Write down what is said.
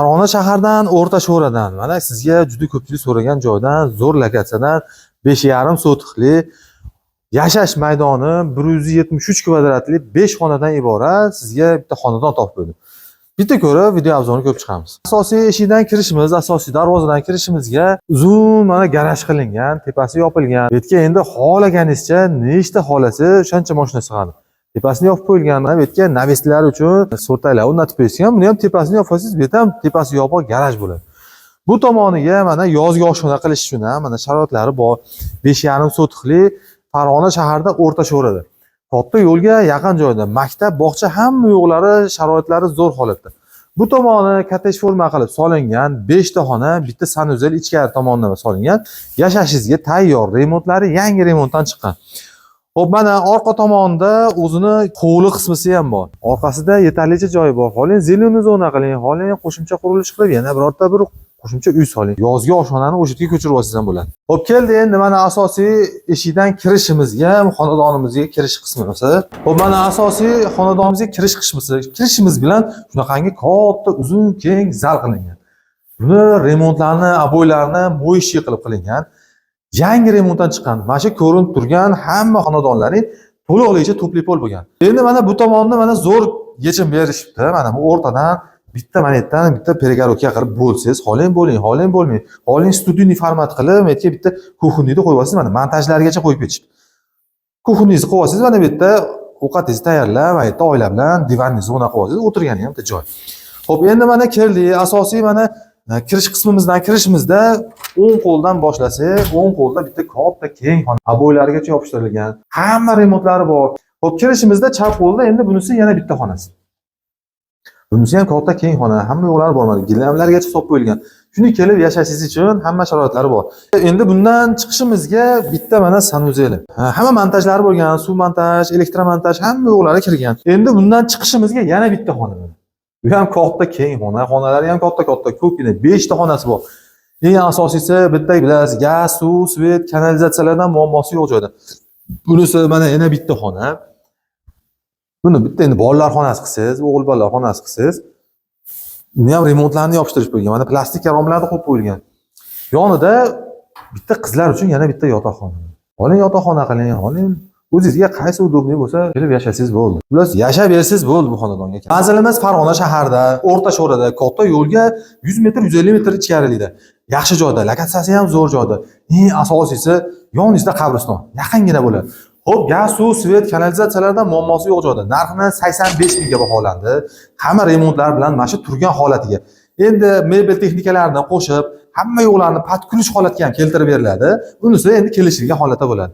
Farg'ona shahardan, O'rta Sho'radan, mana sizga juda ko'pchilik so'ragan joydan, zo'r lokatsiyadan 5,5 sotixli yashash maydoni 173 kvadratli 5 xonadan iborat sizga bitta xonadon topib berdim. Bitta ko'rib video обзор ni ko'rib chiqamiz. Asosiy eshikdan kirishimiz, asosiy darvozadan kirishimizga uzun mana garaj qilingan, tepasi yopilgan. Bu yerga endi xohlaganingizcha nechta xohlasa o'shancha mashina sig'adi. Tepasini yopib qo'yilgan. Mana bu yerga навес lar uchun so'rtaylar o'rnatib qo'yishgan. Buni ham tepasini yopib qo'ysangiz, bu yerda ham tepasi yopiq garaj bo'ladi. Bu tomoniga mana yozgi oshxona qilish uchun ham mana sharoitlari bor. 5,5 sotixli Farg'ona shaharida, O'rta Sho'rada. Katta yo'lga yaqin joyda, maktab, bog'cha, hamma yo'qlari, sharoitlari zo'r holatda. Bu tomoni kottej forma qilib solingan, 5 ta xona, bitta санузел ichkari tomondan solingan. Yashashingizga tayyor, remontlari yangi remontdan chiqqan. Xo'p, mana orqa tomonda o'zini hovli qismisi ham bor. Orqasida yetarlicha joyi bor. Xohlang зеленый zona qiling, xohlang qo'shimcha qurilish qilib, yana birorta bir qo'shimcha uy soling. Yozgi oshxonani o'sha yerga ko'chirib olsangiz ham bo'ladi. Xo'p, keldi endi mana asosiy eshikdan kirishimizga, xonadonimizga kirish qismimiz. Xo'p, mana asosiy xonadonimizga kirish qismisi. Kirishimiz bilan shunaqangi katta, uzun, keng zal qilingan. Buni remontlarni, обой larni моющий qilib qilingan. Yangi remontdan chiqqan. Mana shu ko'rinib turgan hamma xonadonlarning to'liqligicha тёплый пол bo'lgan. Endi mana bu tomonni mana zo'r yechim berishibdi. Mana bu o'rtadan bitta monetdan bitta перегородка qilib bo'lsangiz, xohlang bo'ling, xohlang bo'lmang. Xohlang студийный format qilib, bu yerga bitta кухонный ni qo'yib olsangiz, mana montajlargacha qo'yib ketishibdi. Кухонный ni qo'yib olsangiz, mana bu yerda ovqatingizni tayyorlab, mana yerda oila bilan диванный zona qilib olsangiz, o'tirgani ham bitta joy. Xo'p, endi mana keldik. Asosiy mana kirish qismimizdan kirishimizda o'ng qo'ldan boshlasak, o'ng qo'lda bitta katta keng xona, обой larigacha yopishtirilgan. Hamma remontlari bor. Xo'p, kirishimizda chap qo'lda endi bunisi yana bitta xonasi. Bunisi ham katta keng xona, hamma yo'qlari bor, mana gilamlargacha solib qo'yilgan. Shuni kelib yashashingiz uchun hamma sharoitlari bor. Endi bundan chiqishimizga bitta mana санузел i. Ha, hamma montajlari bo'lgan, suv montaj, elektromontaj, hamma yo'qlari kirgan. Endi bundan chiqishimizga yana bitta xona mana. Bu ham katta keng xona, xonalari ham katta-katta, ko'pgina 5 ta xonasi bor. Eng asosiysi bitta bilasiz, gaz, suv, свет, kanalizatsiyalardan muammosi yo'q joyda. Bunisi mana yana bitta xona. Buni bitta endi bolalar xonasi qilsangiz, o'g'il bolalar xonasi qilsangiz, uni ham remontlarni yopishtirib qo'ygan. Mana plastik romlarni qo'yib qo'yilgan. Yonida bitta qizlar uchun yana bitta yotoqxona. Xohlang yotoqxona qiling, xohlang o'zingizga qaysi удобный bo'lsa kelib yashasangiz bo'ldi. Xullas, yashab bersangiz bo'ldi bu xonadonga. Manzilimiz Farg'ona shaharida, O'rta Sho'rada, katta yo'lga 100 metr, 150 metr ichkarilikda. Yaxshi joyda, lokatsiyasi ham zo'r joyda. Eng asosiysi yoningizda qabriston, yaqingina bo'ladi. Xo'p, gaz, suv, свет, kanalizatsiyalardan muammosi yo'q joyda. Narxini 85 mingga baholandi. Hamma remontlar bilan mana shu turgan holatiga. Endi mebel texnikalarini qo'shib, hamma yo'qlarni под ключ holatga ham keltirib beriladi. Bunisi endi kelishilgan holatda bo'ladi.